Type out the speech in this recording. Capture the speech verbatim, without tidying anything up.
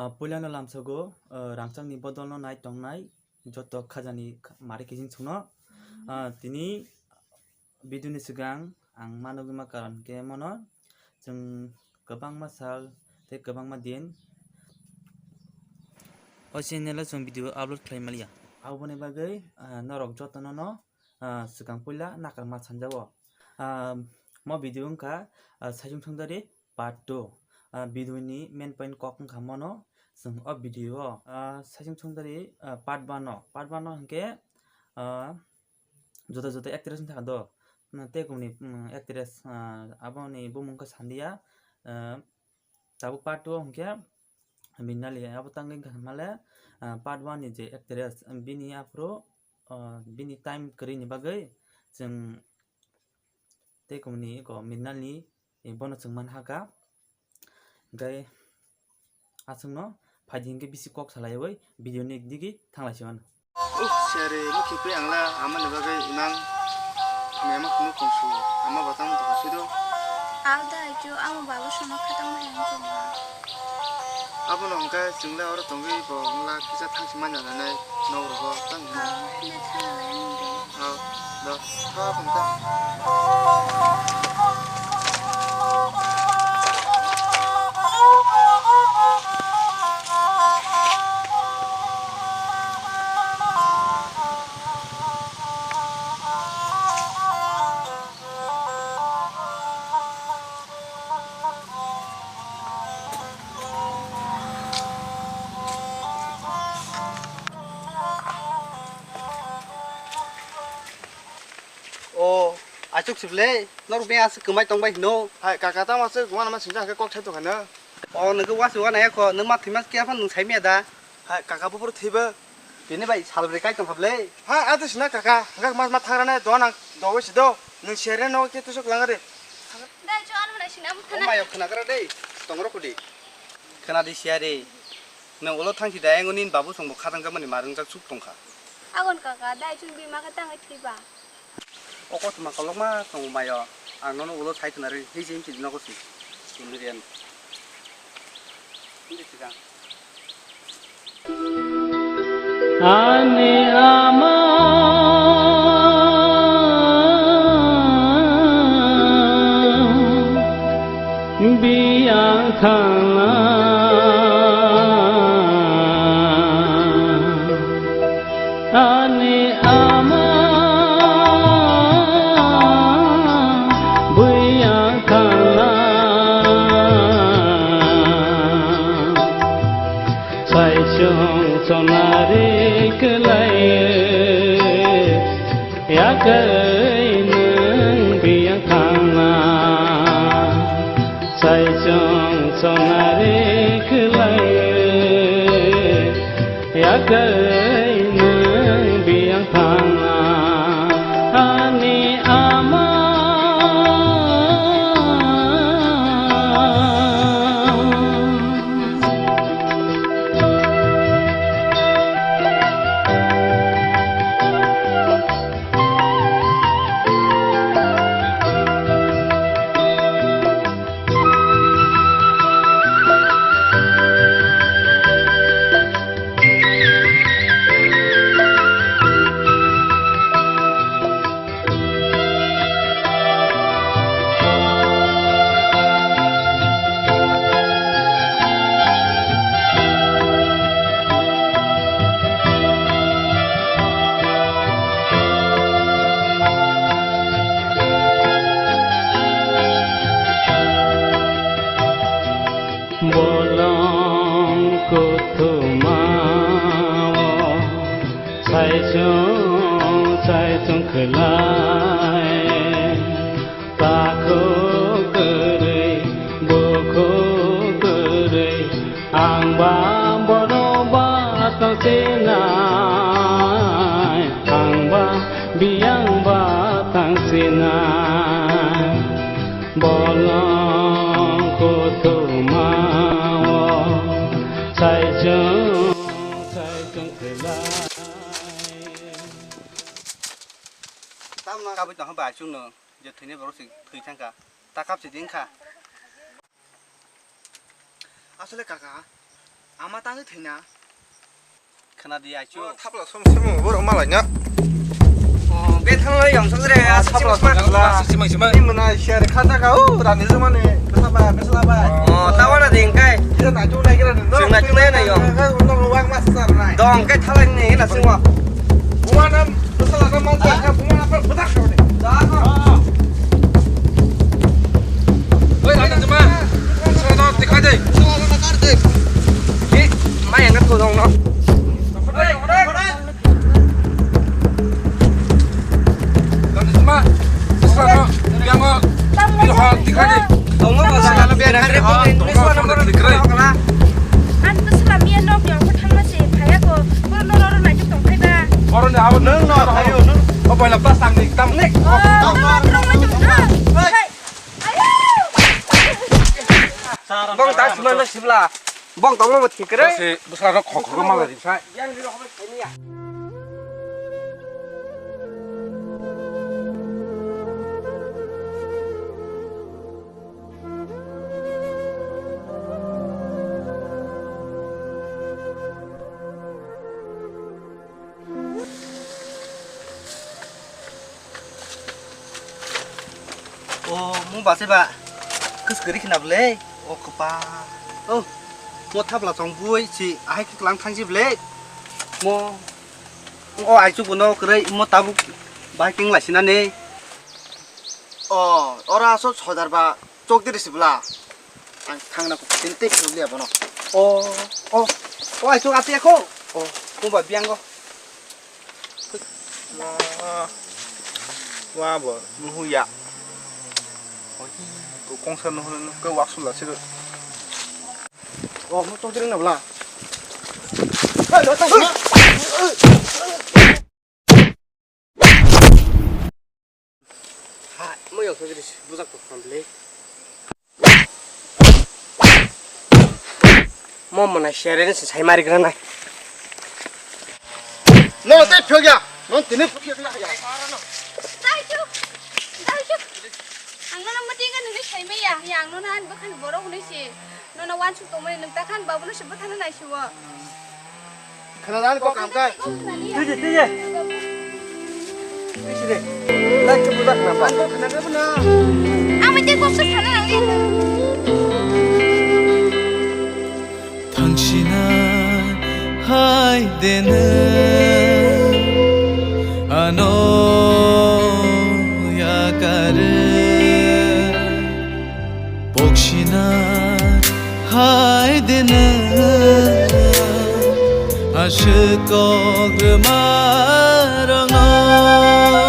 Ah, puilano lamsogo, ah, rangchakni bodolno nai tongnai joto khajani kha-, mari kijing chwngno. Ah, tini video ni swkang ang manogima karon khe mono chwng kwbangma sal tei kwbangma din o channel o chwng video upload khlai maliya. Aboni bagwi, ah, norok jotono no, ah, swkang puila nakarma sanjago. Ah, mo video wngkha, ah, Saichung Songdari part two. Ah, video ni main point kok wngkha mono chwng o video o, ah, Saichung Songdari, ah, part one o, part one o hwnkhe, ah, juda juda actress wngkha do. Tei kumni, mm, actress, ah, aboni bumung khe sandiya, ah, tabuk part two o hwnkhe Minali, abo tangwi wngkha hwnmale, ah, part one ni je actress, bini aphuru, ah, bini time kwrwini bagwi chwng tei kumni eko Minali, eh, bono chwng man hakha. Hwnkhe aswkno phaidi hwnkhe bisi kok salaiwi video ni digi thanglai se mano. Uh, sere, mo khipe angla, ama ni bagwi imang mema kunu kongsu, ama batang tokha sido. Ang da ajo, ama babu sono khatang ma heng tongma. Abo no hwnkhe chwngla oro tongwi bo wngla kisa thangsi manya nanai nok rogo tang hino. Ah, le thala lai ang de. Ah, da, ha, pungta. O, achuk sibole, norok beng aswk kwmai tongbai hino. Hai, kaka, tamo aswk uanama singcha hwnkhe kok thai tongkha no. O, nwngkhe uansuk uanai kho, nwng ma thwima khe aphano nwng saimanya da? Hai, kaka, buphuru thwibo. Bini bai salbrwi kai tongkha bwle. Ha, ado sina kaka, hwnkhe ma, ma thangrane do nang, dowi sido. Nwng sere no khe tusuk langari. Dai, cho ano nai sina buphana. O mayo khwnagra dei, tongrok hudi. Khwnadi siyari. Nwng ulo thangsi da, engo nini babu chwngbo khatangjakmani ma rwngjak chuk tongkha. Agon kaka, dai chwng bima khe tangwi thwiba. O kothoma kolokma tongo mayo, ang nono ulo sai khwnarwi, hei se himsi nogo si. Tini riyan. Hindi sikang. Ani ama biyang thangna. Ani ama biyang thangna. Saichung chonari kwlai, yakei nwng biyang thangna. Saichung chonari kwlai, yakei nwng biyang thangna. Ani ama. Bolong kuthumao saichung saichung khwlai. Takhuk kwrwi, bukhuk kwrwi, ang ba borok ba tang sinai, ang ba biyang ba tang sinai. Bolong kuthumao saichung saichung khwlai. Tamno kabui tongkha bai chwngno. Je thwini borok se thwi thangkha, ta kap se di wngkha. Asole kaka, Ama tangwi thwina. Khna di, aichu. Thapla som som borok malai na. Oh, be thang lai yong sokre, ah, thapla som som. Simai, simai. Ni mwnai share kha jaga o, rani jumani. Besa bai, besa bai. Oh, tawana ding kai. Kira na chu nai kira no. Sing na chu nai na yong. Uno wang mas sar nai. Dong kai thalai ni na singwa. Buma nam, besa la nam man ja, buma nam budak kau ni. Oi, rani juma. Sala dong, tikai dei. Sala dong, kar dei. Ki, mai yang tu dong no. Ang to swlam ya nok yong ko thangma se phaya ko. Boro no roro nai tong phai ba. Boroni abo nung no phayo nung. O boila plus ang ni tam ni. Oh, no, no, no, no. Hai. Bong ta sima na sibla. Bong tongma bo thik kre. Si bwsarok khok khok ma lari sai. O, mo base ba. Kus kari khna ble. O, kapa. O, mo thapla chong bui si. Ahai klang thang si ble. Mo. O, ai chu bono kre mo tabuk. Bai king lai sina ne. O, ora so sodar ba. Chok diri sibla. Ang thangna ko tin tik liya bono. O, o, o, ai chu ati ako. O, mo ba biang go. Wa, wa bo, nuhu ya. Ko kongsa nuhu nuhu ke waksu la siro. O, mo tong tiri na bla. Ha, mo yok tong tiri bujak to khamle. Mo mwnai sere ni sai mari gra nai. No, te phyo ya. No, tini phyo ya. Dai chu. Dai chu. Ang no mati ga nini sai me ya. Ya ang no an bakhan borok ni si. No no wan su to mani nang ta khan babu no se bathana nai si wo. Khana dan ko kam kai. Tiji, tiji. Tiji de. Lai ke budak na ba. Ang bai tei kok sa sana nang ni. Thangsina hai dene ano yakare. Boksina hai dene aswk kok rwma rwngno.